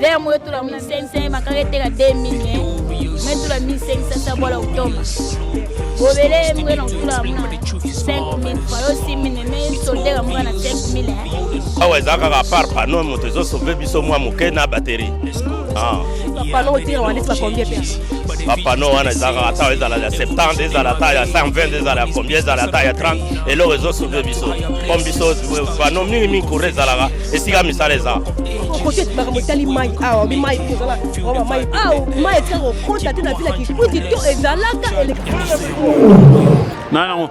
Verre moko etula 1500 makaka eteka 2000 metula 1500 sabola okutoma bobele moko na kutula muna 5000 fois yo 6000 me soldeka moko na 5000. Awa eza kaka par pano moto ezosauve biso mwa moke na batterie. Pano otira wana neti bacombien mpe? Bapano wana eza kaka ata ezala ya 70, ezala ata ya 120, ezala ya combien, ezala ata ya 30, eloko ezosauve biso comme biso pano mingimingi courant ezalaka esika misala eza. Kote makambo etali mai awa, obi mai kozala oma mai awa, mai etika kokota te na ville ya Kikwiti to ezalaka eleka na yango.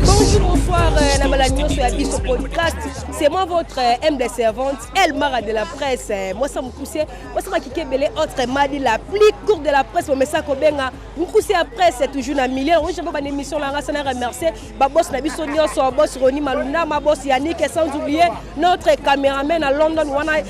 Bonjour, bonsoir, na bala nyonso ya biso podcast. C'est moi votre humble servante, El Mara de la presse. Moi, ça me poussait, moi, ça m'a kiké belé, autre m'a dit la plus courte de la presse, mais ça, kobenga, mokuse ya presse, toujours na milieu. Oui, j'aime pas émission, la race, na remercier, ba boss na biso nyonso, boss Roni Maluna, ma boss Yannick, et sans oublier notre caméraman à London, wana,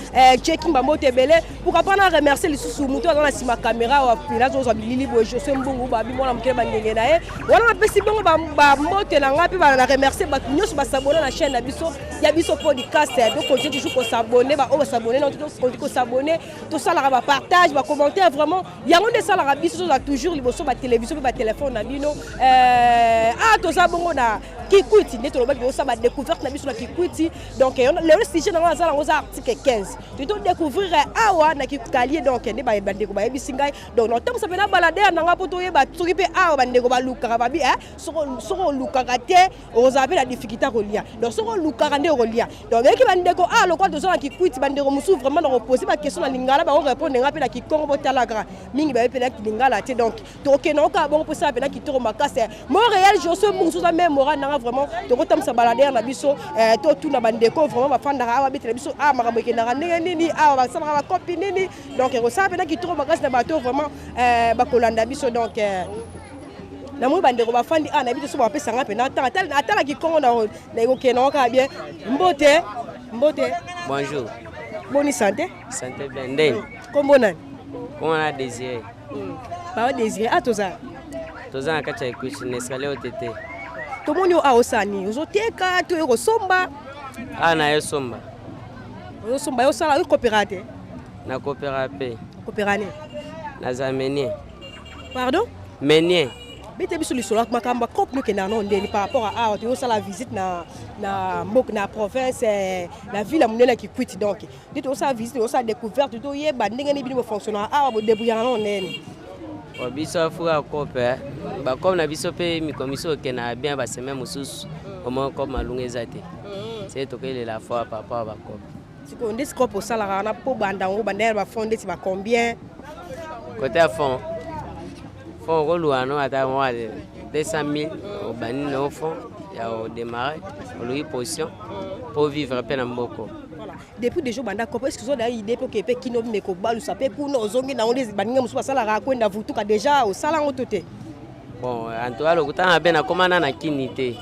Checking Bambote Belé. Pourquoi pas na remercier les sous muto dans la sima caméra, wa pila zo zo bilili boy José Mbungu, ba bi mwana mokele ba ngenge na ye. Wana na pesi bongo ba ba mbote na nga pe ba na remercier ba nyonso ba s'abonner na chaîne na biso ya biso podcast. Donc continuer toujours ko s'abonner, ba o s'abonner, non, toujours ko s'abonner, tout ça la ba partage, ba commentaire vraiment. Yango nde esalaka biso toza toujours liboso ba télévision pe ba téléphone na bino. Ah toza bongo na Kikwiti nde tolobaki tosala ba découverte na biso na Kikwiti. Donc lelo sujet nango aza nango za article 15. To découvrir awa na Kikalie, donc nde ba bandeko bayebisi ngai. Donc nakotambusa mpe na baladere na ngai mpo toyeba soki mpe awa bandeko balukaka babi, soko olukaka te okozala mpe na difficulté ya kolia. Donc soko olukaka nde okolia. Donc beyeki bandeko awa lokola toza na Kikwiti, bandeko mosusu vraiment nakopose baquestion na lingala, bango répondre ngai mpe na kikongo. Botalaka mingi bayebi mpe na lingala te, donc tokokende yango kaka bongo mpo esala mpe na kitoko makasi. Montréal José Mungu oza même moral nanga vraiment. Tokotambusa baladere na biso, totuna bandeko vraiment bafandaka awa, betela biso awa makambo ekendaka ndenge nini awa, basalaka bakopi nini. Donc ekosala mpe na kitoko makasi na bato vraiment bakolanda biso. Donc namoni bandeko bafandi awa, nayebi te so bapesanga mpe atala kikongo na ekokende nango kaka bien. Mbote, mbote. Bonjour. Boni santé? Santé bien. Ndeni? Kombo nani? Kombo na Désiré. Bao Désiré, a toza? Toza na kati ya Ekwiti na escalier OTT. Tomoni oyo awa osala nini? Ozoteka to oyo kosomba? Awa na ye somba. Ozosomba, yo osala okopera te? Nakopera mpe. Okopera nini? Naza meunier. Pardon? Meunier. Bete biso lisolo makambo ya coop nokendaka nao ndeni par rapport a awa toyosala visite na mboka, na province, na ville ya monene ya Kikwiti. Donc nde tozosala visite, tozosala découverte, toyeba ndenge nini bino bofonctionnaka awa, bodébrouillaka nao ndeni. Bon, biso afuka coop, bacoop na biso mpe mikolo miso okendaka bien, basemaine mosusu omoi coop malunga eza te, se tokelela fois par rapport ya bacoop. Sikoyo ndeti coop osalaka wana, mpo banda yango banda ya bafond ndeti bacombien? Côté ya fond okoluka no ata mwa 200 000, obandi na fond ya odémarre, oluki position mpo vivre mpe na mboko. Depuis déjà obanda coop, est ce que ozoda idée mpe oke mpe kino mpe kobalusa mpe kuna ozongi nango nde baninga mosusu basalaka kwenda vutuka, déjà osala yango to te? Bon, en tout cas lokuta na be nakóma na na kini te.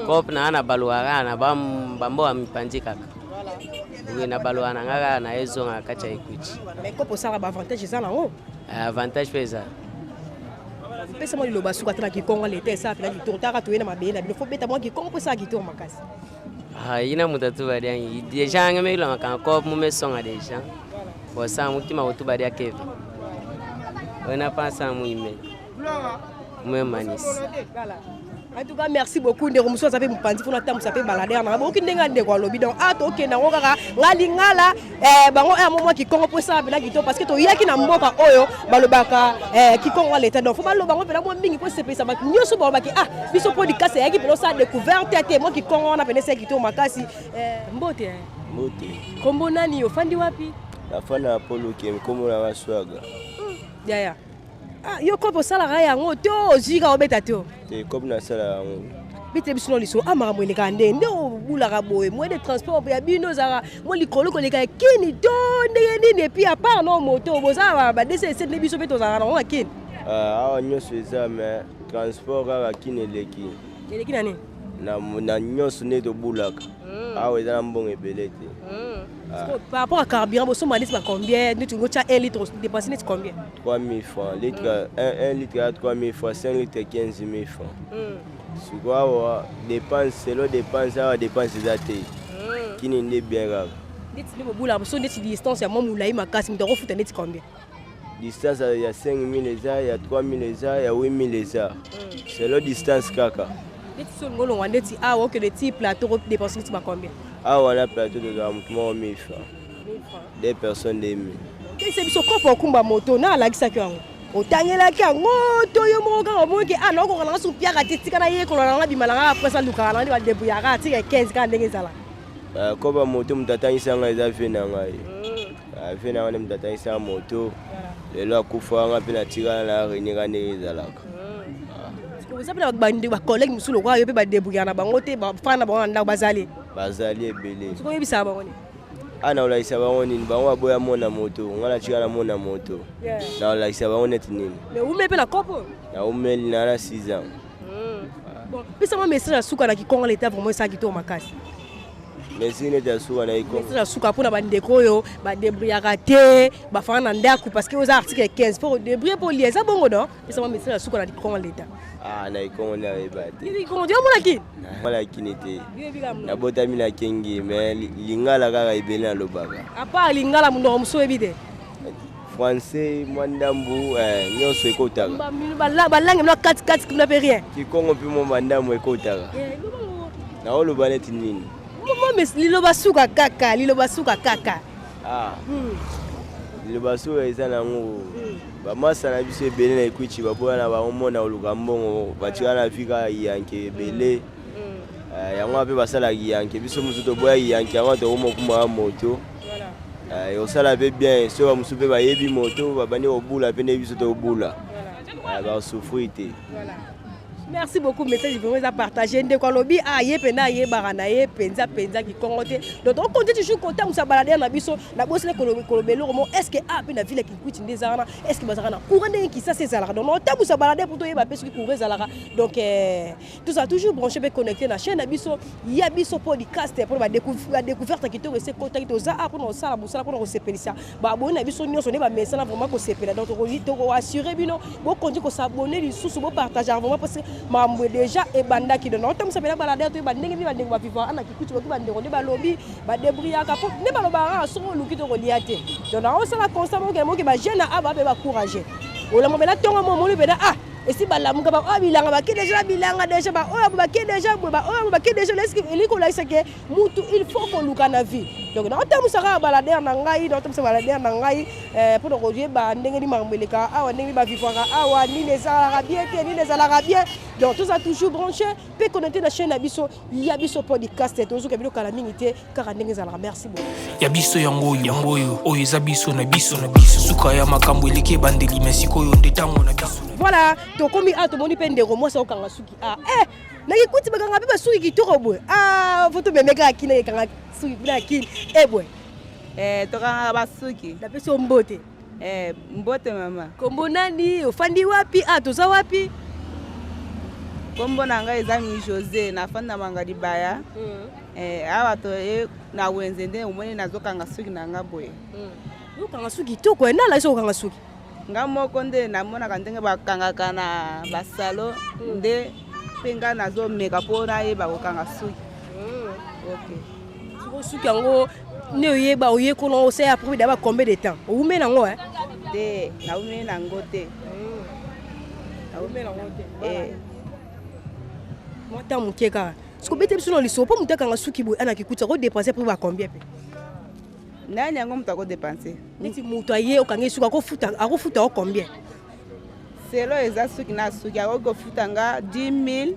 Coop na nga na balukaka kaka na bamboka mipanzi kaka. Oui, na baluka na nga kaka na ezonga na kati ya Ekwiti. Mais coop osalaka, baavantage eza nango? Avantage mpe eza. Pesa mwa liloba suka ata na kikongo, leta esala mpena kitoko taka toye na mabele na bino, fo beta mwa kikongo mpo esala kitoko makasi. Ah, yina mutu atuba diangi déjà nge meilongaka coop mumesonga déjà bosanga mutima kotuba dia keve wena pansa muime mumemanisi. En tout cas, merci beaucoup. Ndeko mosusu aza mpe mopanzi mpona atambusa mpe baladere nanga. Boyoki ndenge ya ndeko alobi. Donc a tokende yango kaka nga lingala, bango ya momwa kikongo mpo esala mpena kitoko, parce que toyaki na mboka oyo balobaka kikongo ya leta. Donc fo baloba yango mpena mwa mingi mpo esepelisa bato nyonso. Balobaki ah biso mpo likasi eyaki mpena osala découverte te, mwa kikongo wana mpena esala kitoko makasi. Mbote. Mbote. Kombo nani? Ofandi wapi? Nafanda na Poloke, nkombo nanga Swaga. Yaya, ah, yo kope osalaka yango to ozwi kaka obeta to? Te, coop nasala yango. Bete biso na lisolo a makambo elekaka ndenge nde obulaka boye, moyen de transport ya bino ezalaka mo likolo koleka ya kini to ndenge nini? Et puis à part no moto, boza ba DCC nde biso mpe tozalaka nango na kini? Ah, awa nyonso eza, mais transport kaka kini eleki. Eleki na nini? Na nyonso nde tobulaka awa eza na mbongo ebele te. Ah. Par rapport à carburant, bosomba neti ba combien? Neti otya 1 litre, dépense neti combien? 3000 francs litre, 1 litre ya 3000 francs, 5 litre 15 000 francs. Sikoyo awa dépense selo dépense, awa dépense eza te. Kini nde bien kaka. Ndeti nde bobulaka so ndeti distance ya mwa molai makasi, moto akofuta ndeti combien? Distance ya 5000 eza, ya 3000 eza, ya 8000 eza, selon distance kaka. Ndeti so olingi olongwa ndeti awa, okende ti Plateau, okodepense ndeti ba combien? Awa na Plateau, tozala motu moko 1000 francs, deux personnes 2000. Ese biso kopo okumba moto na alakisaki yango, otangelaki yango to yo moko kaka omoniki a naokoka nanga su piaka te, tika nayekola nanga, bima nanga, après alukaka nanga nde badébrouillaka, atika 15 kaka ndenge ezala? Koba moto, moto atangisa ngai eza vieux na ngai. Vieux na ngai nde moto atangisa moto. Lelo akufa, nga mpe natikala na renie kaka ndenge ezalaka. Oza mpe na bacollègue mosusu lokola yo mpe badébrouillaka na bango te, bafana na bango na ndako bazali? Bazali ebele. Soki oyebisaka bango nini? A, na kolakisa bango nini? Bango baboya mona moto, ngai natika na mona moto, na kolakisa bango neti nini? Mais ume mpe na kopo? Naumeli na 6 ans. Bon, pesa mwa message ya suka na kikongo leta, vraiment esala kitoko makasi. Merci neti ya suka na ikongo. Message ya suka mpona bandeko oyo badébrouillaka te, bafanda na ndako, parce que oza article 15, mpo kodébrouille mpo lia eza bongo. Donc pesa mwa message ya suka na kikongo leta. Ah, na ikongo nde ayeba te. Kikongo te, omonaki? Mwana kini te, nabotami na Kengi, mais lingala kaka ebele nalobaka. À part lingala, monoko mosusu oyebi te? Français mwa ndambu, nyonso ekotaka. Balangue mna katikati kuna mpe rien? Kikongo mpe mwa bandambu ekotaka. Naoloba neti nini? Liloba suka kaka, liloba suka kaka. Ah. Liloba suka eza nango, bamasa na biso ebele na Ekwiti baboya na bango mona koluka mbongo, batika na vi kaka yanke ebele. Yango mpe basalaka yanke, biso mosusu toboya yanke yango, tokomokumaka moto ekosala mpe bien. So bamosusu mpe bayebi moto, babandi kobula mpe nde biso tobula, basouffrir te. Merci beaucoup, message vraiment eza partagé. Ndeko alobi aye mpenza, ayebaka na ye mpenza mpenza kikongo te. Donc tokonte toujours kotangisa baladere na biso. Na bosile koloba eloko moko: est ce que a mpe na ville ya Kikwiti nde eza wana, est ce que bazalaka na courant ndenge Kisasa ezalaka? Donc naotambwisa baladere mpo toyeba mpe soki courant ezalaka. Donc tozala toujours branché mpe connecté na chaîne na biso ya Biso Podcast mpona badécouverte ya kitoko. Ese kotaki toza a mpona kosala mosala mpona kosepelisa baabonné na biso nyonso nde bamesana vraiment kosepela. Donc tokoassure bino, bokonti kos'abonner lisusu, bopartage vraiment, parce que makambo déjà ebandaki. Donc naotambwisa mpena baladere, toyeba ndenge nini bandeko bavivre ana Kikwiti. Boki bandeko nde balobi badébrouillaka, po nde balobaka kaka soki oluki tokolia te. Donc naosala constat moke moke, bajeune a bape bacourage olamo mpena ntongo mo omoni mpena ah esi balamuka, baoyo bilanga bake déjà na bilanga déjà, baoyo bake déjà boye, baoyo bake déjà. Elingi kolakisa ke mutu il faut koluka na vie. Donc naotambwisa kaka baladere na ngai, naotambwisa baladere na ngai mpona koyeba ndenge nini makambo elekaka awa, ndenge nini bavivaka awa, nini ezalaka bien te, nini ezalaka bien. Donc toza toujours branché mpe connecté na chaîne na biso ya Biso Podcast. Tozoka bino kala mingi te, kaka ndenge ezalaka. Merci beaucoup. Ya biso yango oyo, yango oyo, oyo eza biso na biso na biso. Suka ya makambo eleki ebandeli, me sikoyo nde ntango na biso. Voilà, tokomi awa, tomoni mpe ndeko mwasi akokanga suki. Ah, eh, nakikuti bakanga mpe basuki kitoko boye. Ah, fo tomeme kaka kini, ekanga suki kuna ya kini e boye. Eh, tokangaka basuki. Napesi yo mbote. Eh, mbote mama. Kombo nani? Ofandi wapi? Ah, toza wapi? Kombo na ngai eza Mi José, nafanda Manga Libaya. Eh, awa toye na wenze nde omoni nazokanga suki na nga boye. Okanga suki kitoko. Nala so okanga suki? Nga moko nde namonaka ndenge bakangaka na basalo, nde mpe nga nazomeka mpo nayeba kokanga suki. Ok. Sikoyo suki yango nde oyeba, oyekola, osala après daba combien de temps owumeli yango? Te, naumeli nango te. Owumeli yango te? Eh. Mwa ntango moke kaka. Siko bete biso na lisolo, mpo moto akanga suki boye ana Kikuti akodépense mpo ba combien mpe? Nani yango moto akodépense? Neti moto aye, okangi suki, akofuta o combien? Selo eza suki na suki, akoki kofuta nga 10 000,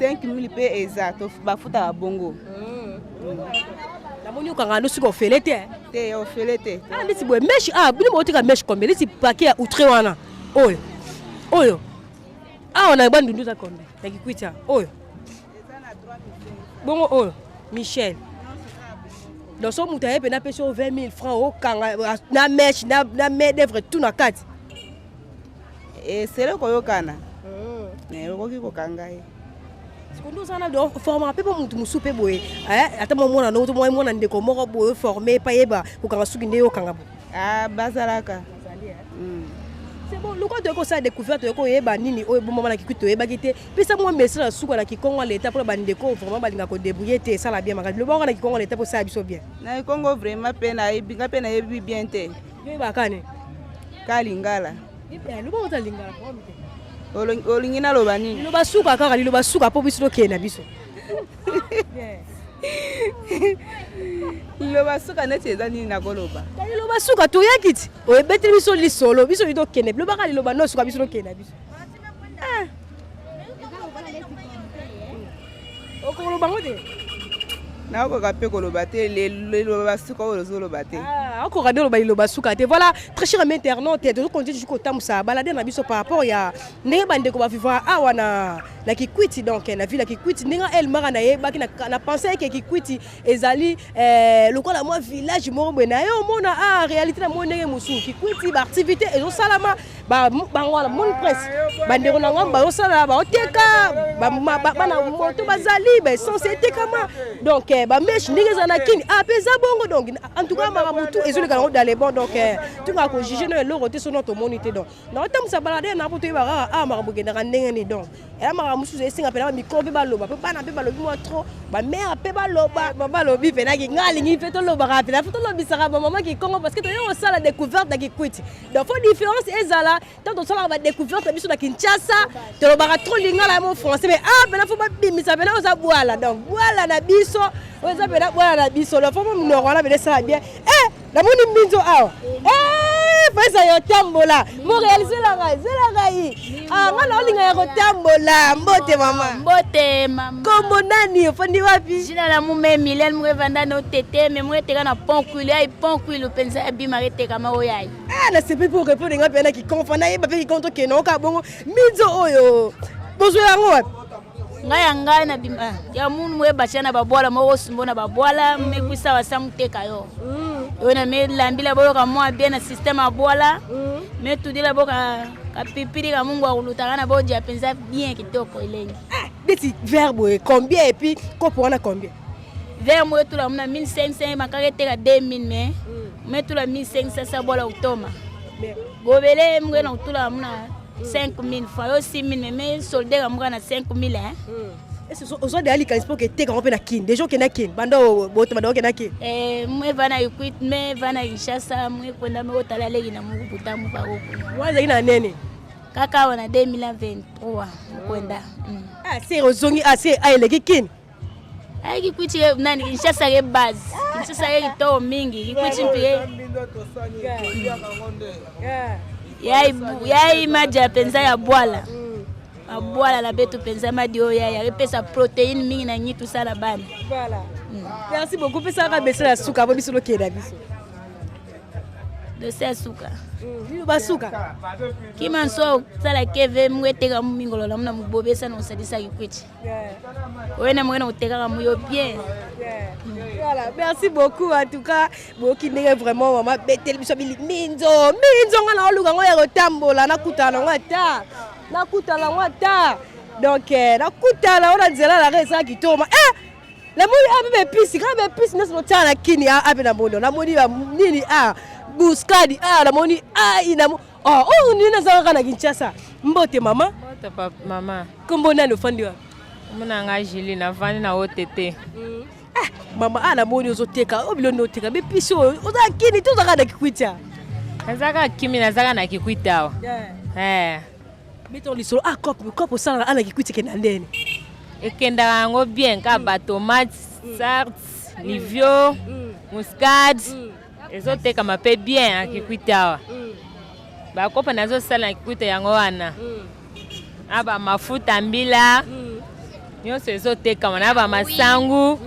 5 000 mpe eza bafutaka bongo. Namoni okanga no suki ofele te. Te, ofele te. Ah, neti boye mèche, ah, bino booteka mèche combien? Neti paquet ya outre wana oyo awa na Bandundu eza combien na Kikwiti oyo? Bongo oyo Michel, donc so moto aye mpena apesi yo 20 000 francs, okanga na mèche na main d'œuvre tout na kati? Esele koyokana, okoki kokanga ye. Sikondo oza na formaka mpe mpo motu mosusu mpe boye, ata mwa mwana no to mwa mwana ndeko moko boye, forme epa yeba kokanga suki nde okanga boye? Bazalaka. C'est bon, lokola toyei kosala découverte, toyei koyeba nini oyo ebombama na Kikwit toyebaki te. Pesa mwa message ya suka na Kikongo ya leta mpona bandeko oyo vraiment balingaka kodébrouiller te, esala bien makasi. Loba kaka na Kikongo ya leta mpo esala biso bien. Na Kikongo vraiment mpe nayebi, nga mpe nayebi bien te. Oyebaka nini? Ka lingala. Loba ota lingala problème te. Olingi naloba nini? Liloba suka kaka, liloba suka mpo biso tokende na biso. Liloba suka neti eza nini nakoloba? Liloba suka toyaki ti oyebeteli biso lisolo, biso tokende. Lobaka liloba no suka biso tokende na biso. Okoloba ngo te? Nakoka mpe koloba te liloba suka oyo ozoloba te. Okoka nde oloba liloba suka te. Voilà, très cher ami internaute, tozokontinue toujours kotambusa balade na biso par rapport ya ndenge bandeko bavivra awa na Kikwiti, donc na ville ya Kikwiti. Ndenge El Mara nayebaki na pensé eke Kikwiti ezali lokola mwa village moko boye na yo omona a réalité na moi ndenge mosusu. Kikwiti baactivité ezosalama bango wana moni presse bandeko na ngambo bazosala, baoteka bana moto bazali baessence etekama, donc bamèches ndenge ezala na Kini mpe eza bongo. Donc en tout cas makambo tu ezoleka nango dans les bons, donc tungaka kojuger no eloko te sono tomoni te. Donc naotambwisa balade na po toyeba kaka a makambo ekendaka ndenge nini. Donc eya makambo mosusu esenga mpena bamicro mpe baloba, mpe bana mpe balobi mwa trop, bamare mpe baloba, balobi mpenaki nga alingi mpe tolobaka mpena fo tolobisaka bamama Kikongo, parce que toye kosala découverte na Kikwiti. Donc fo différence ezala. Ntango tosalaka badécouverte na biso na Kinshasa, tolobaka trop lingala ya mo français, mais ah mpena fo babimisa mpena oza bwala. Donc bwala na biso oyo eza mpena bwala na biso, donc fo mo monoko wana mpena esala bien. E namoni mbinzo awa pesa yo tambola mo réalise ngai, zela ngai nga na olinga ya kotambola. Mbote mama. Mbote mama. Kombo nani, ofandi wapi? Jina la mume Milene, murevanda no tete me mureteka na pont Kwilu. Ai pont Kwilu mpenza ebima retekama oyo ai. Nasepeli mpo répondre nga mpe na kikonfa nayeba mpe kikongo tokende oka bongo. Midzo oyo bozwa yango wapi? Ngai ya ngai na bima ya munu moyebatia na babwala moko sumbo na babwala mekwisa wasa muteka yo oyo na melambila boyoka mwa bien na système ya bwala metudila boka kapipili ka mungu akulutaka na bodia mpenza bien kitoko elengi. Neti verre boye combien, et puis kopo wana combien? Verre moko etula muna 1500, makaka eteka 2000, mais metula 1500 sa bwala kutoma gobele mwe na kutula muna 5000 francs yo 6000, mais solde ka muka na 5000 hein. Ozwa deya likanisi mpo keteka yango mpe na Kini? Deja okenda Kini, banda bota okenda Kini? Mwe vana Kikwit, me vana Kinshasa, mwe kwenda me otala leki na muku buta mu bakokuna. Wana ezalaki na nene? Kaka awa na 2023 mukwenda. Se ozongi ase eleki Kini? Ayi Kikwiti nani, Kinshasa ke base, Kinshasa ke kitoko mingi, Kikwiti mpe yai madia mpenza ya bwala abwala na beto mpenza madi oyo yai akepesa protéine mingi na nyitu sala bana. Voilà, merci beaucoup. Pesaka bese ya suka po biso tokenda biso. Dossier ya suka? Bino basuka. Kima nso sala keve mungu eteka mingolo na muna mubobesa na osalisa Kikwiti oyo na mwene otekaka muyo bien. Voilà, merci beaucoup en tout cas. Boyoki ndenge vraiment mama beteli biso bili minzo minzo. Nga na oluka ngo ya kotambola, nakutana nango ata nakutana nango ata donc nakutana ngo na nzela naka esala kitoko. Ma namoni ape baépices, kaka baépices nyonso totiaka na Kini ape namoni, namoni nini a muscade a namoni ai oyo nini eza kaka na Kinshasa. Mbote mama. Mbote mama. Kombo nani, ofandi wapi? Omona nga Julie, navandi na Otete. Mama, a namoni ozoteka oyo biloko oteka baépices oyo, oza Kini te, ozaka na Kikwiti a? Nazaka Kimi, nazaka na Kikwiti awa. Beto lisolo a cope cope osalaka ana Kikwiti ekenda ndeni? Ekendaka yango bien, kaka batomate, sart, livio, muscade ezotekama mpe bien na Kikwiti awa. Bakopa nazosala na Kikwiti yango wana na bamafuta mbila nyonso ezotekama na bamasangu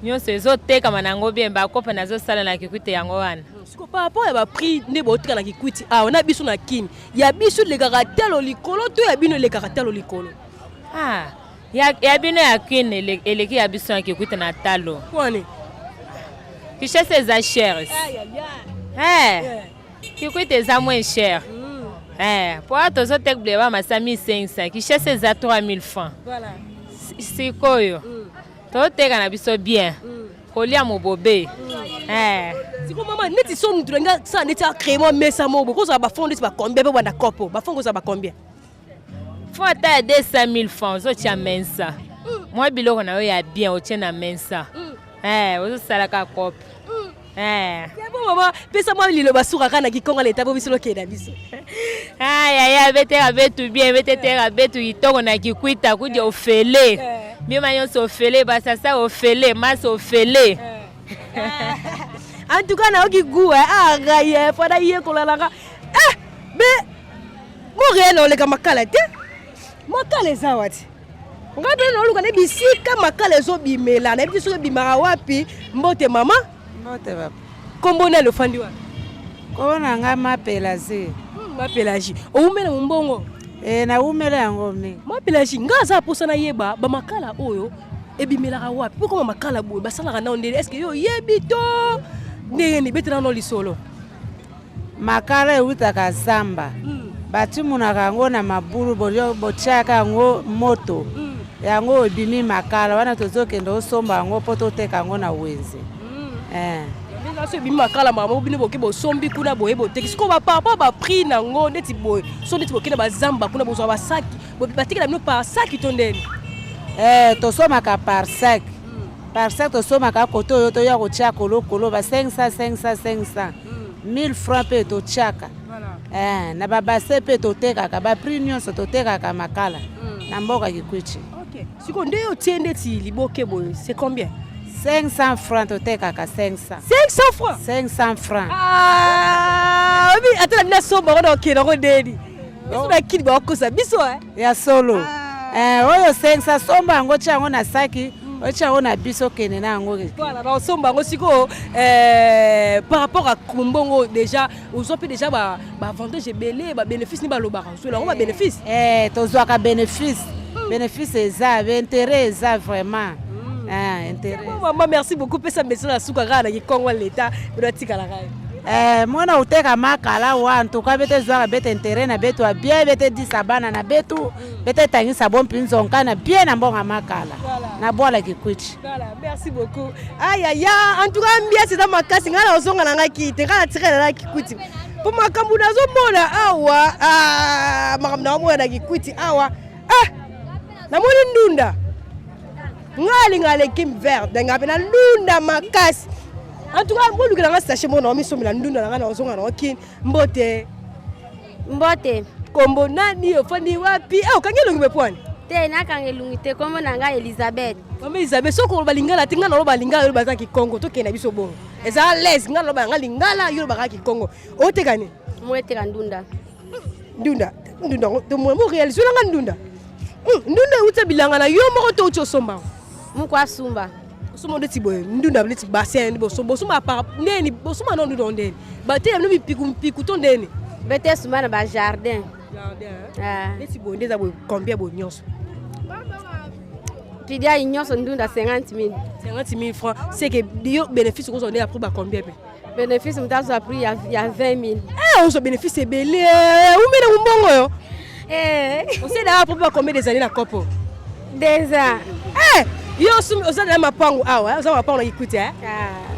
nyonso ezotekama nango bien. Bakopa nazosala na Kikwiti yango wana. Siko par rapport ya baprix nde botika na Kikwiti awa na biso na Kini, ya biso elekaka talo likolo to ya bino elekaka talo likolo? Ah, ya bino ya Kini eleki ya biso ya Kikwiti na talo. Kwani? Kinshasa eza cher. Kikwiti eza moins cher. Po awa tozoteka biloko bamasa 1500, Kinshasa eza 3000 francs. Sikoyo tozoteka na biso bien, kolia mobobe. Eh. Siko mama neti so mutu nga sa neti a créer moi mesa mo boko za ba fond neti ba combien pe banda kopo ba fond ko za ba combien? Fond ata ya 200 000 francs ozotia mensa. Mwa biloko na yo ya bien otie na mensa. Eh, ozosalaka kope. Eh. Bon mama, pesa mwa liloba suka kaka na kikonga leta po biso lokenda biso. Ah yaya beteka betu bien beteteka betu kitoko na kikwita kudia ofele. Eh. Bima nyonso ofele basasa ofele masa ofele. Eh. En tout cas nayoki goût ah ngai eh, fada yekola nanga. Eh, be Montréal oleka makala te. Makala eza wati. Ngai mpe naoluka nde bisika makala ezobimela nayebi te soki ebimaka wapi. Mbote mama. Mbote papa. Kombo nani ofandi wapi? Kombo na ngai Ma Pelagie. Ma Pelagie, owumela mombongo? Eh, nawumela yango mingi. Ma Pelagie, ngai aza mposa nayeba bamakala oyo ebimelaka wapi? Mpo koma makala boye basalaka nao ndenge? Est-ce que yo oyebi to ndenge nini? Betela nao lisolo. Makala ewutaka zamba. Batimunaka yango na mabulu, botiaka yango moto. Yango ebimi makala wana, tozokende osomba yango mpo toteka yango na wenze. Eh. So ebimi makala mama bino boke bosombi kuna boye boteki sikoyo par rapport ba prix nango neti boye so neti bokende bazamba kuna bozwa basaki batekela bino par saki to ndeni? Eh, tosomaka par sac. Par sac tosomaka kote oyo toya kotia kolokolo ba 500 500 500 1000 francs mpe totiaka. Eh, na babase mpe totekaka ba prix nyonso, totekaka makala na mboka Kikwiti. Okay. Sikoyo nde otie ndeti liboke boye, c'est combien? 500 francs totekaka, 500. 500 francs? 500 francs. Ah, obi ata na bino asomba ngo na okende yango ndeni biso na kini bakokosa biso eh. Ya solo. Eh, oyo 500, somba yango, tia yango na saki, otia yango na biso, kende na yango. Voilà, naosomba yango sikoyo. Eh, par rapport à mbongo déjà ozwa mpe déjà ba avantage ebele, ba bénéfice ni balobaka ozwela yango ba bénéfice? Eh, tozwaka bénéfice, bénéfice eza, intérêt eza vraiment. Ah, intérêt. Bon, mama, merci beaucoup. Pesa message na suka kaka na kikongo leta bino atikalaka ye. Eh, mwana uteka makala wa ntuka bete zwaka bete intérêt na betu ya bien, bete disa bana na betu, bete tangisa bo mpinzonka na bien na mbongo ya makala na bwala Kikwiti. Voilà, merci beaucoup. Aïe aïe, en tout cas ambiance eza makasi. Ngai nazonga na ngai kite, ngai natikala na Kikwiti. Mpo makambo nazomona awa, ah, makambo nazomona na Kikwiti awa, ah, namoni ndunda. Ngai alingaka legume vert, ngai mpe na ndunda makasi. En tout cas, bolukela ngai sachet moko na misombela ndunda na ngai na ozonga na okini. Mbote. Mbote. Kombo nani, ofandi wapi? Ah, okangi elongi mepwani? Te, nakanga elongi te. Kombo na ngai Elizabeth. Mama Elizabeth, soki oloba lingala te, ngai naloba lingala, yo loba kikongo, tokende na biso bongo. Eza à l'aise, ngai naloba ngai lingala, yo lobaka kikongo. Oteka nini? Moeteka ndunda. Ndunda, ndunda yango, to mo réaliser nanga ndunda. Ndunda euti bilanga na yo moko to uti osomba? Moko asumba. Osomba ndeti boye, ndunda neti bassin, bosomba, bosomba par ndeni, bosomba na ndunda ndeni. Bateya bino mipiku mipiku to ndeni? Bete sumba na ba jardin. Jardin. Ah. Neti boye nde eza boye combien boye nyonso? Pidia nyonso ndunda 50 000. 50 000 francs, c'est que yo bénéfice okozwa nde après ba combien pe? Bénéfice moto azwa prix ya 20 000. Eh, ozwa bénéfice ebele, umene mbongo yo. Eh. Osala après ba combien des années na kopo? 2 ans. Eh, yo osumi oza na mapango awa, oza mapango na Kikwiti eh?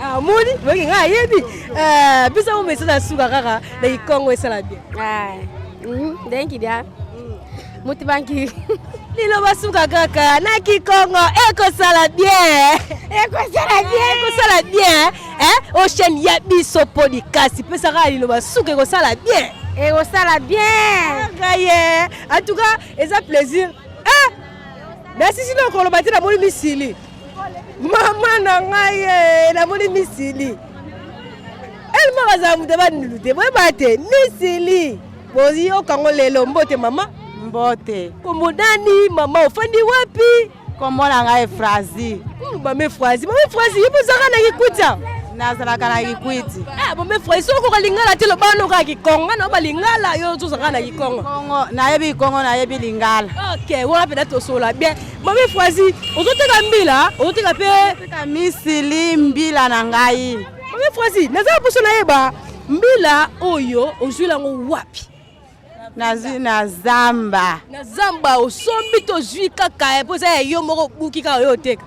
Ah, omoni, boyoki ngai ayebi. Eh, biso mo message ya suka kaka na kikongo esala bien. Ah. Ndenki dia. Mutu banki. Liloba suka kaka na kikongo ekosala bien. Ekosala bien. Ekosala bien. Eh, o chaîne ya biso podcast pesa kaka liloba suka ekosala bien. Ekosala bien. Ngai en tout cas eza plaisir. Eh, nasisi na koloba te, namoni misili. Mama na ngai eh, namoni misili. Elma azala moto bandulu te, boyeba te misili. Boyokango lelo. Mbote mama. Mbote. Kombo nani mama, ofandi wapi? Kombo na ngai Efrazi. Mama Efrazi, mama Efrazi, ye bozalaka na Kikwiti? Nazalaka na Kikwiti. Ah, mama Efrazi, soki okoka lingala te, loba wana kaka kikongo. Ngai na balingala, yo ozozalaka na kikongo. Kongo, nayebi Kongo, nayebi lingala. Ok, wana mpenza tosola bien. Mama Efrazi, ozoteka mbila, ozoteka mpe? Teka misili mbila na ngai. Mama Efrazi, naza mposo nayeba mbila oyo ozwila yango wapi? Nazwi na zamba. Na zamba osombi to ozwi kaka mpo eza ya yo moko, obuki kaka oyo oteka?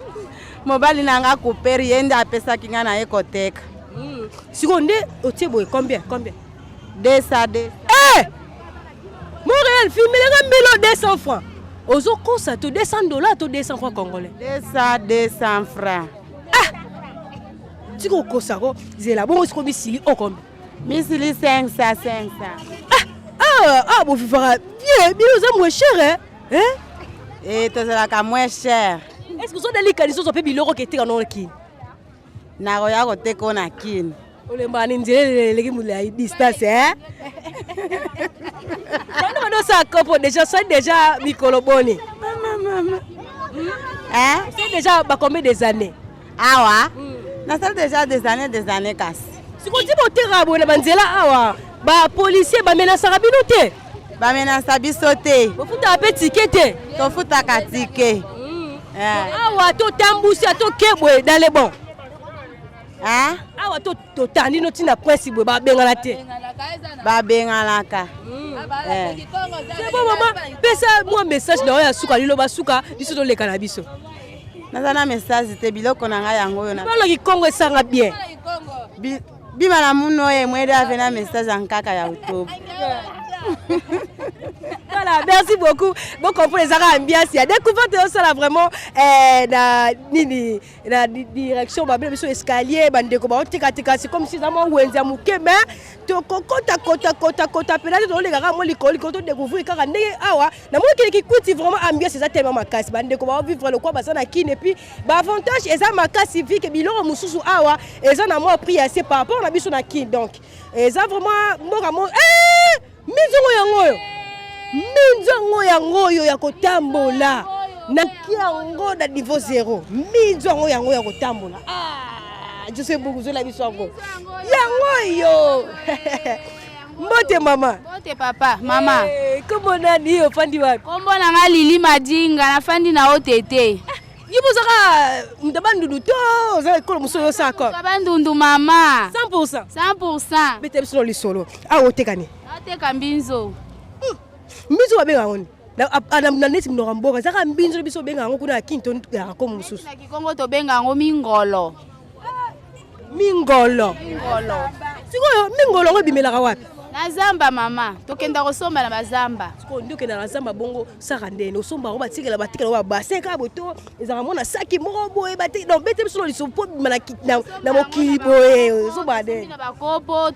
Mobali na nga kuperi ye nde apesaki ngai na ye koteka. Sikoyo nde otie boye combien combien? 200 200. Eh! Montréal filmelaka mbelo 200 francs. Ozokosa to 200 dollars to 200 francs congolais. 200 200 francs. Ah! Tika okosa ko zela bongo sikoyo misili o combien? Misili 500 500. Ah! Ah, ah bovivaka bien bino oza moins cher hein? Hein? Eh tozalaka moins cher. Est-ce que ozodali likanisi ozwa mpe biloko keteka noko kini? Nakoya koteka oyo na kini. Olembaka ni nzela eleki molai distance hein? Bana badosala kopo déjà osali déjà mikolo boni? Hein? Osali déjà ba combien des années? Awa? Nasali déjà des années des années kasi. Sikoyo ti botekaka boye na banzela awa ba policier bamenasaka bino te? Bamenasa biso te. Bofutaka mpe tike te? Tofutaka tike. Awa totambusi atoke boye dans les bons. Hein? Awa to totandi no tina prince boye babengana te. Babenganaka. Eh. C'est bon maman, pesa mwa message na oyo ya suka liloba suka biso toleka na biso. Naza na message te biloko na ngai yango oyo na. Bana kikongo esanga bien. Bima na muno oyo mwede ave na message ya nkaka ya utobu. Voilà, merci beaucoup. Bon comprendre ezaka ambiance ya découverte osala vraiment eh, na nini na direction babela biso escalier bandeko baotekateka c'est comme si eza mwa wenze ya moke mais tokokota kota kota kota mpena te toleka kaka mwa likolo likolo todécouvrir kaka ndenge awa na mokili kikuti vraiment ambiance eza tellement makasi bandeko baovivre lokwa baza na kine epuis baavantage eza makasi vi ke biloko mosusu awa eza na mwa prix ya se par rapport na biso na kine donc eza vraiment mboka mo eh! Minzongo yango oyo minzongo yango oyo ya kotambola naki yango na niveau zero minzongo yango ya kotambola ah, jose buku zola biso yango yango oyo mbote mama mbote papa mama hey, kombo nani ofandi wapi kombo na nga lili madinga nafandi na otete Yo bozaka moto ya bandundu to oza ekolo mosusu oyo osala ko? Bandundu mama. 100%. 100%. Beta biso na lisolo. Awa oteka nini? Ateka mbinzo. Mbinzo babenga yango nini? Na neti monoko ya mboka ezaka mbinzo biso obenga yango kuna ya kini to ya kongo mosusu. Na kikongo tobenga yango mingolo. Mingolo. Mingolo. Sikoyo mingolo yango ebimelaka wapi? Na zamba mama, tokenda kosomba na bazamba. Sikoyo nde okenda na zamba bongo saka ndene osomba yango batikela batikela yango babasin kaka boye to ezalaka mwa na saki moko boye batiki donc bete biso na liso mpo bima na mokili boye osomba ndene. Na bakopo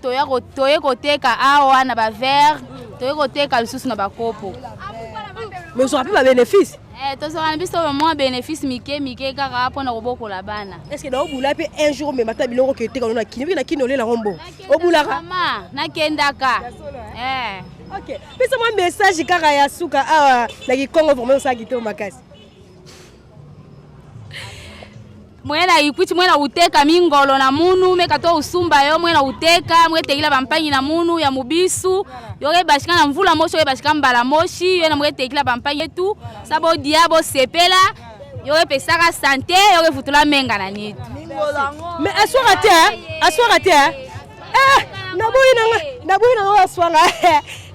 toye koteka awa na baverre toye koteka lisusu na bakopo. Mais ozwaka mpe babénéfice? Eh, tozwaka na biso mwa bénéfice mike mike kaka mpona kobokola bana. Est-ce que naobula mpe un jour omema ata biloko oke eteka no na kini oki na kini olela yango mbongo obulaka? Mama, nakendaka. Eh. Ok, pesa mwa message kaka ya suka awa na kikongo vraiment osala kitoko makasi. Mwena ikwiti mwena uteka mingolo na munu meka to usumba yo mwena uteka mwetekila bampangi na munu ya mubisu yoke bashika na mvula moshi yoke bashika mbala moshi yo na mwetekila bampangi yetu sabo dia bosepela yoke pesaka sante yoke futula menga na nitu mais aswaka te aswaka te eh naboyi nanga naboyi nanga aswaka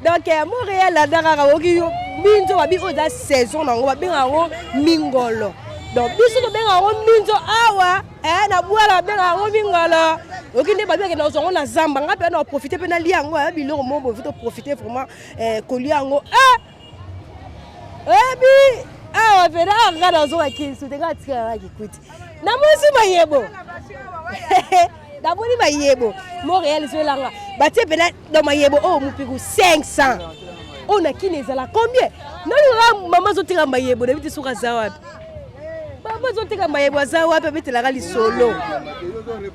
donc eh, Montréal landa kaka oki minzo babi oyo eza saison nango babenga yango mingolo donc biso tobenga yango minzo awa eh, na bwala babenga yango mingolo oki nde babi akenda kozwa yango na zamba nga mpe na profite mpe nalia yango eh, biloko moko boye toprofite vraiment eh, kolia yango eh! oyebi awa pena awa nga nazoka kinsu te nga atikala na kikuti namonisi mayebo namoni mayebo montréal ezolanga batie pena do mayebo oyo mopiku 500 oyo na kini ezala combien nalingaka mama azoteka mayebo nayebi te soki aza wapi mama azoteka mayebo aza wapi abetelaka lisolo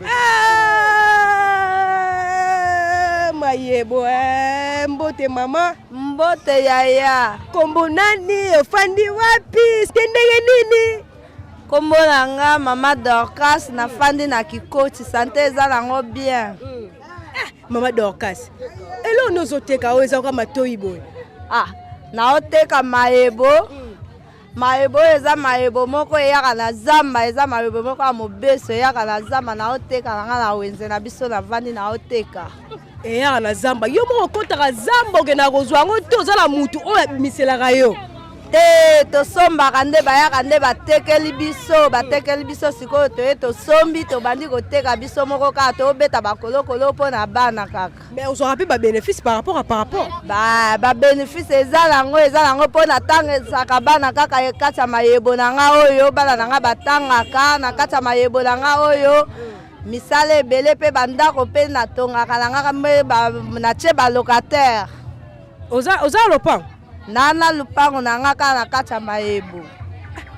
ah, mayebo eh, mbote mama Mbote yaya. Kombo nani? Ofandi wapi? Te ndenge nini? Kombo na nga mama Dorcas, nafandi na Kikoti, sante eza nango bien. Mm. Ah, mama Dorcas, eloko nini ozoteka oyo eza kaka matoyi boye? Ah, naoteka mayebo. Mm. Mayebo oyo eza mayebo moko eyaka na zamba, eza mayebo moko ya mobeso eyaka na zamba, naoteka na nga na wenze na biso navandi naoteka. Eyaka na zamba, yo moko okotaka zamba okendaka kozwa yango te, oza na mutu oyo abimiselaka yo? Te, tosombaka nde bayaka nde batekeli biso, batekeli biso sikoyo toye tosombi tobandi koteka biso moko kaka tobeta bakolokolo mpo na bana kaka. Mais ozwaka mpe babénéfice par rapport à par rapport? Ba babénéfice eza nango, eza nango mpo natangisaka bana kaka kati ya mayebo na nga oyo bana na nga batangaka na kati ya mayebo na nga oyo misala ebele mpe bandako mpe natongaka na nga mpe natie balocataire. Oza oza lopango? Nana lupango na nga kaka na kati ya mayebo.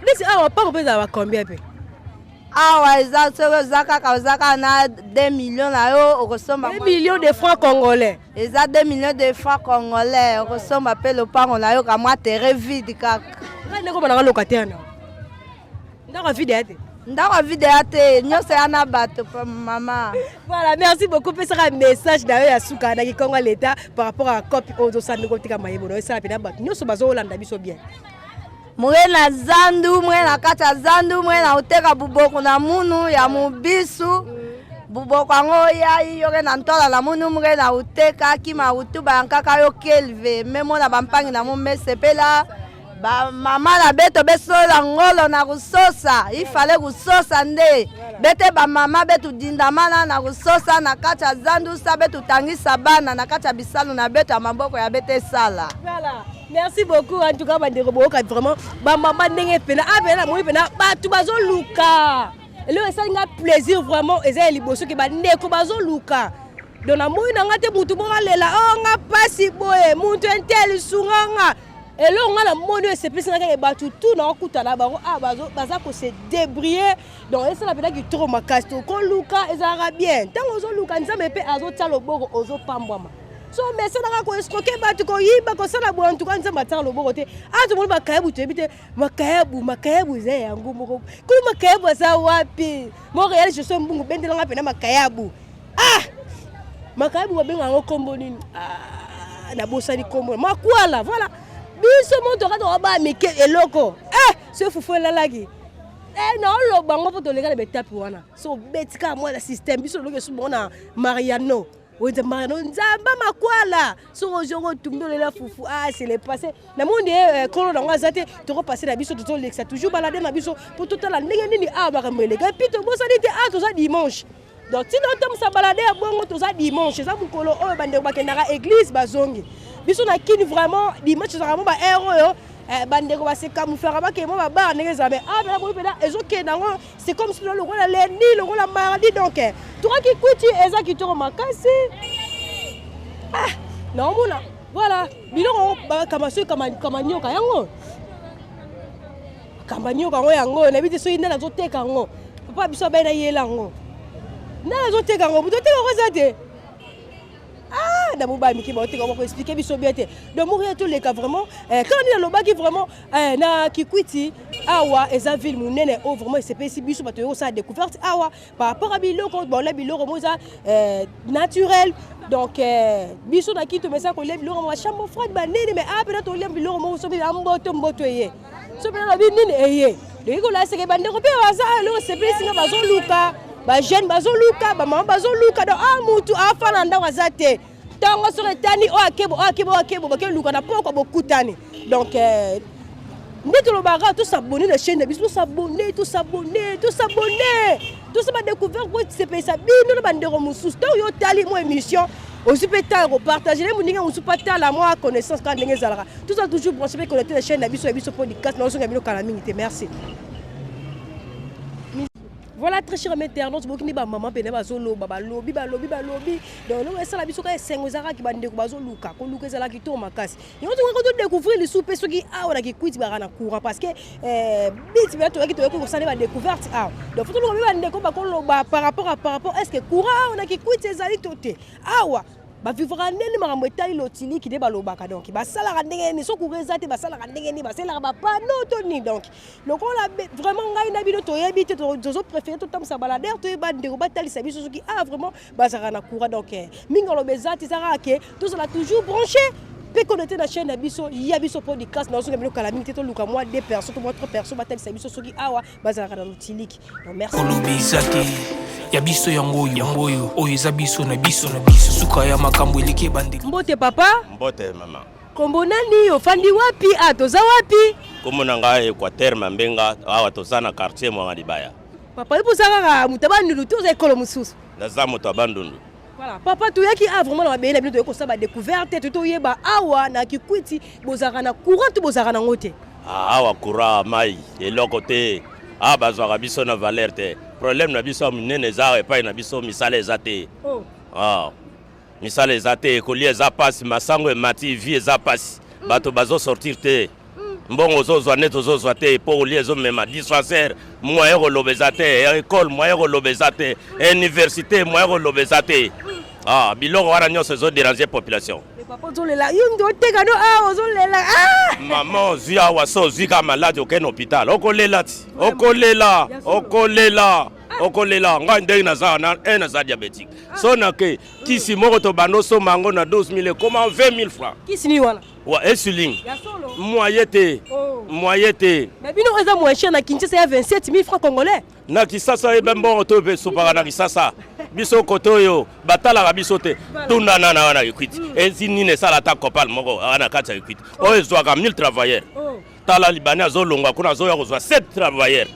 Neti awa lopango mpe ezala ba combien mpe? Awa eza soki oza kaka oza kaka na 2 millions na yo okosomba. 2 millions de francs congolais. Eza 2 millions de francs congolais okosomba mpe lopango na yo ka mwa terrain vide kaka. Ngai ndeko bananga locataire na. Ndako vide ya te. Ndako vide ya te, nyonso ya na bato mama. Voilà, merci beaucoup. Pesaka message na yo ya suka na kikongo l'État par rapport à copie oyo ozosala ndenge otika mayebo na yo esala mpenza bato nyonso bazolanda biso bien. Mure na zandu, mure na kati ya zandu, mure na oteka buboko na munu ya mubisu. Buboko yango yai yoke na ntola na munu mure na oteka kima utuba ya nkaka yo kelve memo na bampangi na mu mesepela ba mama na beto besola ngolo na kusosa ifale kusosa nde bete ba mama betu dindamana na kusosa na kati ya zandu sa betu tangisa bana na kati ya bisalu na beto ya maboko ya bete sala. Voilà. Merci beaucoup en tout cas bandeko boyoka vraiment ba mama ndenge pena a pena namoni pena bato bazoluka eloko esali nga plaisir vraiment eza ya liboso ke bandeko bazoluka donc namoni na nga te motu moko alela o oh, nga mpasi boye motu intel sunga nga. Eloko nga namoni oyo esepelisi nga kaka bato tu nakokutana bango ah, baza ko se débrouiller donc esala mpenza kitoko makasi. Tokoluka ezalaka bien ntango ozoluka Nzambe mpe azotia loboko ozopambwama. So mesanaka koescroke bato koyiba kosala boye antuka Nzambe atiaka loboko te. Ah, tomoni makayabu toyebi te makayabu, makayabu eza yango moko kolo makayabu aza wapi? Montréal je suis mbungu bendelanga mpena makayabu. Ah, makayabu babenga yango kombo nini? Ah, nabosani kombo makwala. Voilà, biso moto kaka toka mike eloko eh, so fufu elalaki eh, naoloba yango mpo toleka na betape wana so obeti kaka mwana système biso toloki esu bango na Mariano oza Mariano nzamba makwala soki ozongo otumbi olela fufu. Ah, c'est le passé namoni eh, kolo nango aza te tokopase na biso tozolekisa toujours balade na biso mpo totala ndenge nini awa makambo eleka epuis tobosani te ah toza dimanche. Donc tina otambusa balade ya bongo toza dimanche eza mokolo oyo bandeko bakendaka église bazongi biso na kini vraiment dimanche ezalaka mo ba heure oyo eh, bandeko basekamuflaka bakende mo babara ndenge ezala mais ah pena boyi pena ezokende yango c'est comme si lokola lundi lokola mardi donc eh, tokaki kwiti eza kitoko makasi. Ah, naomona voilà biloko bakama soki kamanioka yango kamanioka yango yango nayebi te soki nani azoteka yango papa biso abai nayela yango nani azoteka yango moto oteka yango eza te. Ah, na mobali mike baoteka yango koexplike biso bien te donc moko ya toleka vraiment eh, kaka nini alobaki vraiment eh, na Kikwiti awa eza ville monene oyo vraiment esepelisi biso bato oyo kosala découverte awa par rapport à biloko baolia biloko mo eza eh, naturel donc eh, biso na kito mesa kolia biloko mo chambre froide banene mais awa mpena tolia biloko moko soki ya mboto mboto eye so mpena lobi nini eye doki kolaseke bandeko mpe baza eloko esepelisi nga bazoluka bajeune bazoluka bamama bazoluka donc a mutu afana ndako aza te ntango soki etani oyo akebo oyo akebo oyo akebo bakeluka na pokwa bokutani donc eh, nde tolobaka tosabone na chaîne na biso tosabone tosabone tosabone tosala badécouverte po sepelisa bino na bandeko mosusu ntango yo otali mwa émission ozwi mpe ntango kopartage ne moninga mosusu mpo atala mwa connaissance kaka ndenge ezalaka tozala toujours branché mpe connecté na chaîne na biso ya biso podcast naozonga bino kala mingi te. Merci. Voilà, très cher internaute, boki ni ba maman pene bazoloba balobi balobi balobi donc eloko esala biso kaka esengo ezalaki bandeko bazoluka koluka ezalaki to makasi yango tokoki todécouvrir lisusu mpe soki awa na Kikwiti baka na courant parce que eh, biti mpe toyaki toyaki kosala ba découverte awa donc fo toluka mpe bandeko bakoloba par rapport à par rapport est ce que courant awa na Kikwiti ezali to te awa bavivaka ndenge makambo etali lotiliki nde balobaka donc basalaka ndenge nini so courant eza te basalaka ndenge nini basalelaka bapano to nini donc lokola vraiment ngai na bino toyebi te tozopréféré totambwisa baladere toyeba ndeko batalisa biso soki ah vraiment bazalaka na courant donc eh, mingi aloba eza te eza kaka ke tozala toujours branché mpe connecté na chaîne na biso ya biso podcast. Nazonga bino kala mingi te toluka mwa deux personnes to mwa trois personnes batalisa biso soki awa bazalaka na lotiliki. Donc merci. Koloba eza te ya biso yango oyo yango oyo oyo eza biso na biso na biso suka ya makambo eleki ebandeli. Mbote papa. Mbote mama. Kombo nani ofandi wapi ah toza wapi? Kombo na ngai Equateur Mambenga awa toza na quartier Mwanga Libaya. Papa yo boza kaka moto ya Bandundu to oza ekolo mosusu? Naza moto ya Bandundu. Voilà, papa toyaki awa vraiment na mabele na bino toyaki kosala ba découverte toyaki toyeba awa na Kikwiti bozalaka na courant to bozalaka nango te? Ah, awa courant mai eloko te awa bazwaka biso na valeur te problème na biso ya monene eza awa epai na biso misala eza te oh. ah. Misala eza te, kolia eza pasi, masango emati, vie eza pasi. Bato bazo sortir te. Mbongo ozozwa neti ozozwa te mpo kolia ezomema dispensaire moyen koloba eza te, école moyen koloba eza te, université moyen koloba eza te. Ah, biloko wana nyonso ezo déranger population. Papa ozolela yo nde oteka no awa ozolela ah! Mama ozwi awa so ozwi ka malade okende na hôpital okolela ti okolela okolela okolela ngai ndenge naza wana un naza diabétique so nake kisi moko tobanda osomba yango na 12000 ekoma 20000 francs kisi nini wana wa insuline moyen te oh. moyen te mais bino eza moins cher na Kinshasa ya 27000 francs congolais na Kisasa ebe mbongo to mpe esopaka na Kisasa biso kote oyo batalaka biso te tunda nana wana ekwiti hmm. ezi nini esala ata copal moko wana kati ya ekwiti oh. oyo ezwaka 1000 travailleurs oh. Tala libanais azolongwa kuna azoya kozwa 7 travailleurs.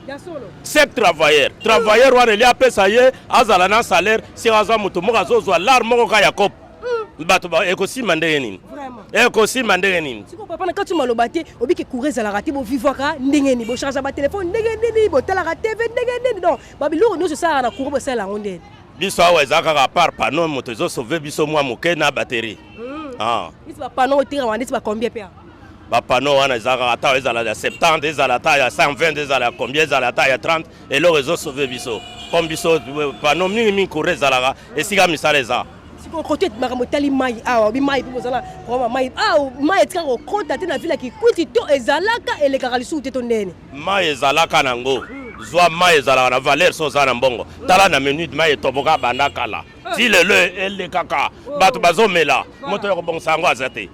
7 travailleurs. Travailleur wana eli apesa ye azala na salaire sika aza moto moko azozwa lar moko ka ya cope. Hmm. Bato ekosimba ndenge nini? Ekosimba ndenge nini? Siko papa na kati maloba te obiki courant ezalaka te bovivaka ndenge nini? Bocharge ba telefone ndenge nini? Botalaka TV ndenge nini? Donc ba biloko nyonso esalaka na courant bosala yango ndenge. Biso awa eza kaka par panneau moto ezo sauver biso mwa moke na batterie. Hmm. Ah. Neti ba panneau otekaka neti ba combien pe? Ba panneau wana eza kaka ata ezala ya 70 ezala ata ya 120 ezala ya combien ezala ata ya 30 eloko ezo sauver biso comme biso panneau mingi mingi courant ezalaka esika misala eza sikoyo kote makambo etali mai awa obi mai mpe bozala problème ya mai awa mai etikaka kokota te na ville ya kikwiti to ezalaka elekaka lisusu te to ndene mai ezalaka nango zwa mai ezalaka na valeur so oza na mbongo tala na minute mai etoboka banda kala ti lelo elekaka bato bazomela moto ya kobongisa yango aza te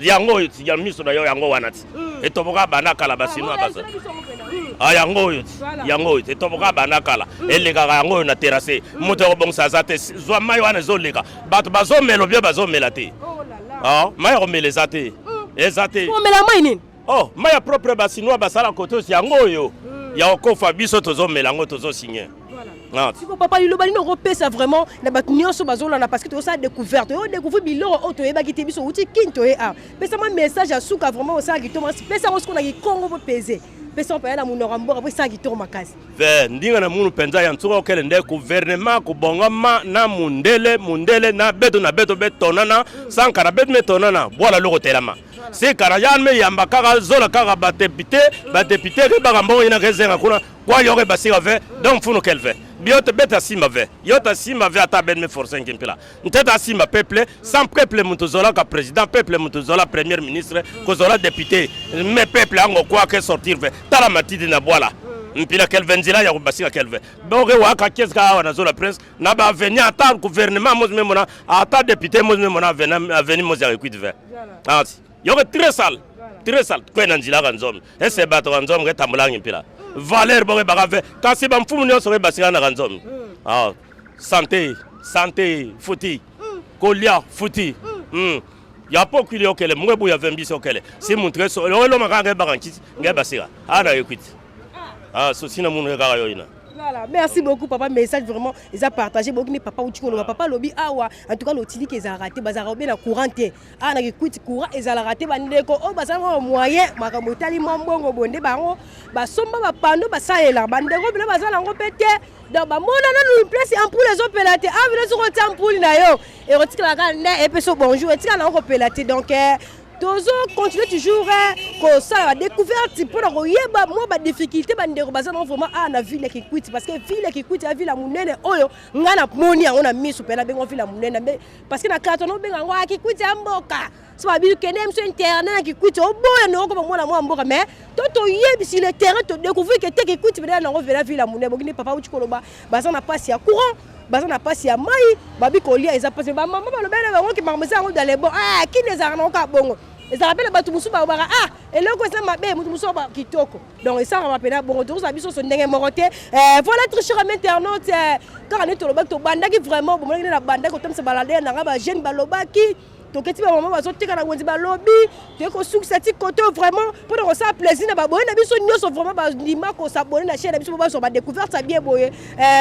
yango oyo ya miso na yo yango wana ti etoboka banda kala basinois baza ah, yango oyo ti yango oyo etoboka banda kala elekaka yango oyo na terrasse moto ya kobongisa aza te zwa mai wana ezoleka bato bazomela obie bazomela te ah, mai ya komela eza te eza te omela mai nini Oh, mai ya propre ba chinois basala kote osi yango oyo ya kokofa biso tozomela yango tozosigne. Ah. Siko papa liloba nini okopesa vraiment na bato nyonso bazolanda parce que tozosala découverte oyo découvrir biloko oyo toyebaki te biso outi kin toye awa pesa mwa message ya suka vraiment osala kitoko makasi pesa yango siko na kikongo po pese pesa mpenza na monoko ya mboka po esala kitoko makasi Ve ndinga na munu penza ya nsuka okele nde gouvernement kubongama na mundele mundele na beto na beto betonana sankara beto metonana bwala loko telama sikara yan me yamba kaka zola kaka ba député ba député ke baka mbongo ina ke zenga kuna kwa yoke basika ve donc funu kel ve biote beta simba ve yota simba ve ata ben me forcer nkimpila nteta simba peuple sans peuple mutu zola ka président peuple mutu zola premier ministre kozola député mais peuple ango kwa ke sortir ve tala matidi na bwala mpila kelve nzela ya kobasika kelve boke waka kiesi ka awa na zola prince na ba avenue ata gouvernement mozi memona ata député mozi memona avenue mozi ya equite ve ah, yoke très sale très sale kwena nzila ka nzombe ese bato ka nzombe ke tambolangi mpila valeur boke baka ve kasi bamfumu nyonso ke basika na ka nzombe ah, santé santé futi kolia futi mm. ya po kwili okele mwe buya vembisi okele si muntu ke so eloma kaka ke baka nkisi nge basika ana yekwiti ah so sina munu kaka yo ina Voilà, merci beaucoup papa message vraiment eza partagé boki ni papa uti koloba papa lobi awa en tout cas lotiliki ezalaka te bazalaka obe na courant te awa na kikwiti courant ezalaka te bandeko oyo bazala mwa moyen makambo etali mwa mbongo bonde bango basomba bapando basalelaka bandeko bino baza nango mpe te donc bamona nanu place ampoule ezopela te awa bino soki otia ampoule na yo ekotikala kaka nde epesa bonjour etikala nango kopela te donc eh, tozo continuer toujours eh, kosala badécouverte mpo na koyeba mwa badifficulté bandeko baza nango vraiment awa na ville ya kikwiti parce que ville ya kikwiti ya ville ya monene oyo ngai namoni yango na miso mpe nabengo ville ya monene parce que na kala tonobenga yango ah, kikwiti ya mboka so babi kende biso internet na kikwiti oboya ndeko koma mwana mwa mboka mais to toyebi sur le terrain to découvrir que te kikwiti mpenza nango vela ville ya monene bokini papa uti koloba baza na mpasi ya courant baza na mpasi ya mai babi kolia eza mpasi bamama balobela na bango ke makambo eza yango dans le bon ah kini ezalaka nango kaka bongo ezalaka mpe na bato mosusu balobaka ah eloko eza mabe moto mosusu aloba kitoko donc esalaka mpena bongo tokozala biso nyonso ndenge moko te eh, voilà très cher ami internaute eh, kaka nde tolobaki tobandaki vraiment bomonaki nde nabandaki kotambwisa baladere na ngai bajeune balobaki. Toketi bamama bazoteka na wenze, balobi toye kosukisa ti kote vraiment mpona kosala plaisir na baboye na biso nyonso. Vraiment bandima kos'abonner na chaîne na biso po bazwa badécouverte ya bien boye.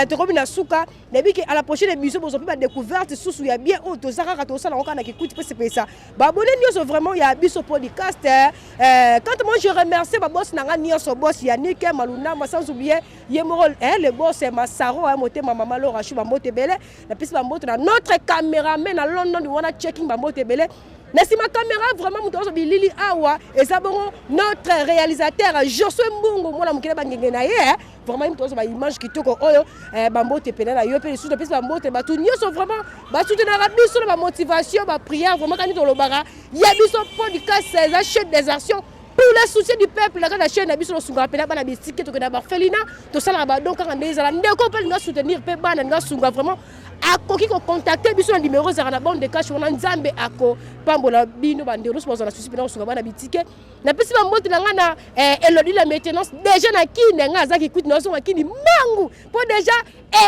Tokomi na suka. Nayebi ke à la prochaine émission bozwa mpe badécouverte susu ya bien oyo toza kaka tosala yango kaka na Kikwit mpe sepelisa baabonnés nyonso vraiment ya biso podcast. Quand moi je remercie baboss na nga nyonso, boss Yannick Malunama, sans oublier ye moko le boss Masaro, motema mama Lora Shu, bambote ebele. Napesi bambote na notre caméraman na London wana, checking, bambote ebele. Na nsima caméra vraiment moto azo bilili awa eza bongo notre réalisateur Josue Mbungu, mwana mokele bangenge na ye. Vraiment ye moto azo baimage kitoko oyo, bambote pena na yo. Mpe lisusu topesi bambote bato nyonso vraiment basoutenaka biso na bamotivation, baprière. Vraiment kani tolobaka ya biso podcast eza chaîne des actions pour le soutien du peuple. Na kati ya chaîne na biso tosungaka mpena bana bisike, tokenda baorphelinat, tosalaka badon kaka nde ezala. Ndeko mpe alinga soutenir mpe bana, alinga sunga, vraiment akoki kocontacter biso na numéro ezalaka na bande de cash wana. Nzambe akopambola bino, bandeko nyonso bazala na souci mpena kosunga bana bitike. Napesi bambote na ngai na Elodi la maintenance déjà na Kini. Ngai aza Kikwit, nazonga Kini mangu mpo déjà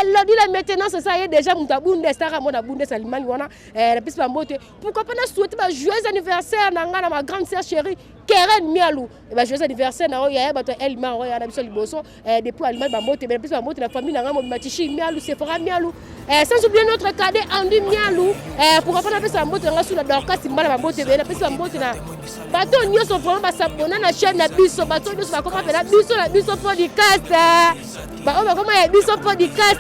Elodi la maintenance eza ye déjà moto abundes taka mona bundes alimani wana. Napesi bambote. Pourquoi pas na souhaite ba joyeux anniversaire na ngai na ma grande sœur chérie Keren Mialu, ba joyeux anniversaire na oyo yaya bato ya Elmar oyo na biso liboso depuis Allemagne. Bambote, napesi bambote na famille na ngai mobima, Tishi Mialu, Sephora Mialu, sans oublier notre cadet Andy Mialu. Pourquoi pas napesa bambote na ngai su na Dorcas Mbala, bambote ebele. Napesi bambote na bato nyonso vraiment bas'abonner na chaîne na biso, bato nyonso bakoma mpena biso na biso podcast, baoyo bakoma ya biso podcast.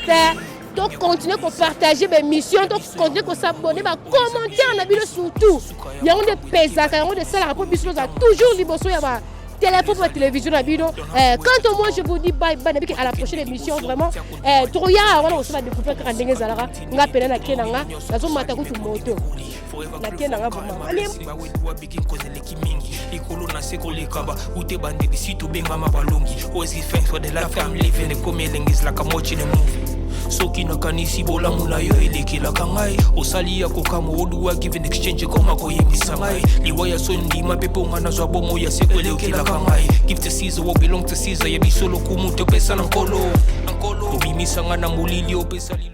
Tocontinue kopartager baémission, tocontinue kos'abonner, bacommentaire na bino surtout yango nde epesaka, yango nde esalaka mpo biso tozala toujours liboso ya ba téléphone pour la télévision na bino. Quant à moi, je vous dis bye bye. Nabiki à la prochaine émission. Vraiment tokoyaka wana kosala découvrir kaka ndenge ezalaka. Nga pena nake na nga, nazomata kutu moto, nake na nga vraiment. Likolo na se koleka ba ute bandeli si tobengama balongi. Always give thanks for the life I'm living. Ekomi elengi ezalaka watching a movie. Soki nakanisi bolamu na yo elekelaka ngai, osali ya kokamwa. Oduwa give in exchange ekoma koyembisa ngai liwa ya soni. Ndima mpe mponga nazwa bomo ya seko elekelaka ngai. Give to Caesar what belong to Caesar. Ya biso lokumu topesa na Nkolo. Obimisanga na molili, opesa lilo.